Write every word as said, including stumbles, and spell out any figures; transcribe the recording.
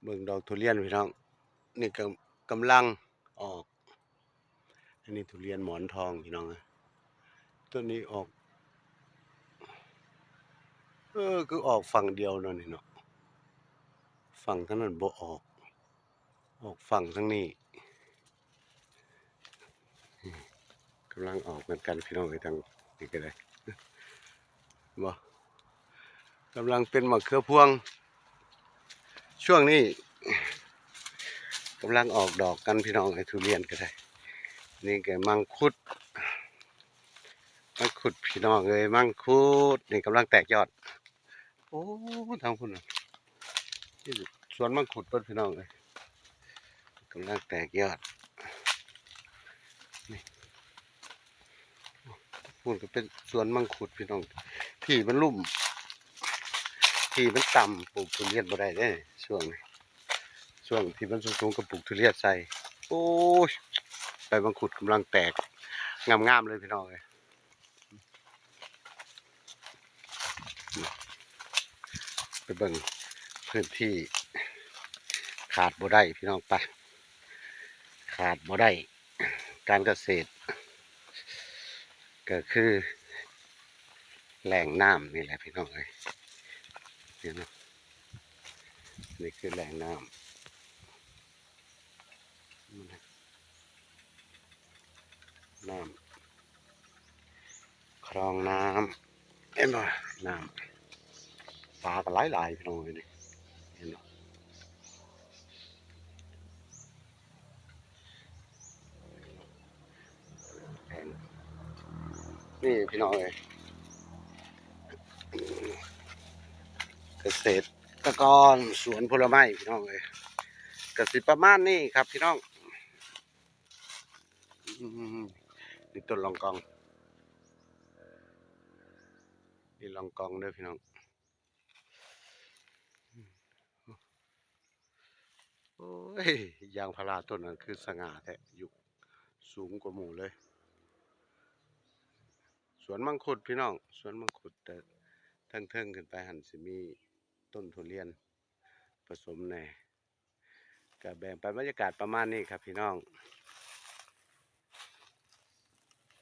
เบิ่งดอกทุเรียนพี่น้อง นี่ก็กำลังออก อันนี้ทุเรียนหมอนทองพี่น้องเอ้ย ต้นนี้ออก เออ คือออกฝั่งเดียวเนาะนี่เนาะ ฝั่งทางนั้นบ่ออก ออกฝั่งทางนี้ กำลังออกเหมือนกันพี่น้องเอ้ย ทางนี้ก็ได้ บ่ กำลังเป็นมะเขือพวง ช่วงนี้กำลังออกดอกกันพี่น้องเอ้ย ทุเรียนก็ได้ นี่ก็มังคุด มังคุดพี่น้องเอ้ย มังคุด นี่กำลังแตกยอด โอ้ ทางพุ้นน่ะ นี่สวนมังคุดเพิ่นพี่น้องเอ้ย กำลังแตกยอด นี่ พุ้นก็เป็นสวนมังคุดพี่น้อง ที่มันลุ่ม ที่มันต่ำ ปลูกทุเรียนบ่ได้เด้ ช่วงนี้ ช่วงที่มันสูงๆ ก็ปลูกทุเรียนใส่ โอ้ย ใบมังคุดกำลังแตก งามๆ เลยพี่น้องเอ้ย ไปเบิ่งพื้นที่ ขาดบ่ได้พี่น้อง ไป ขาดบ่ได้ การเกษตร ก็คือ แหล่งน้ำนี่แหละพี่น้องเอ้ย นี่เนาะ นี่คือแหล่งน้ำ น้ำ คลองน้ำ เห็นบ่ น้ำ ปลาก็หลายๆ พี่น้องเอ้ย นี่ เห็นบ่ นี่พี่น้องเอ้ย เกษตรกรสวนผลไม้พี่น้องเอ้ย ก็สิประมาณนี้ครับพี่น้อง อืม นี่ต้นลองกอง นี่ลองกองเด้อพี่น้อง โอ้ย ยางพาราต้นนั้นคือสง่าแท้ อยู่สูงกว่าหมู่เลย สวนมังคุดพี่น้อง สวนมังคุด แต่เทิงๆ ขึ้นไปหั่นสิมีต้นทุเรียนผสมแหน่ ก็แบ่งปันบรรยากาศประมาณนี้ครับพี่น้อง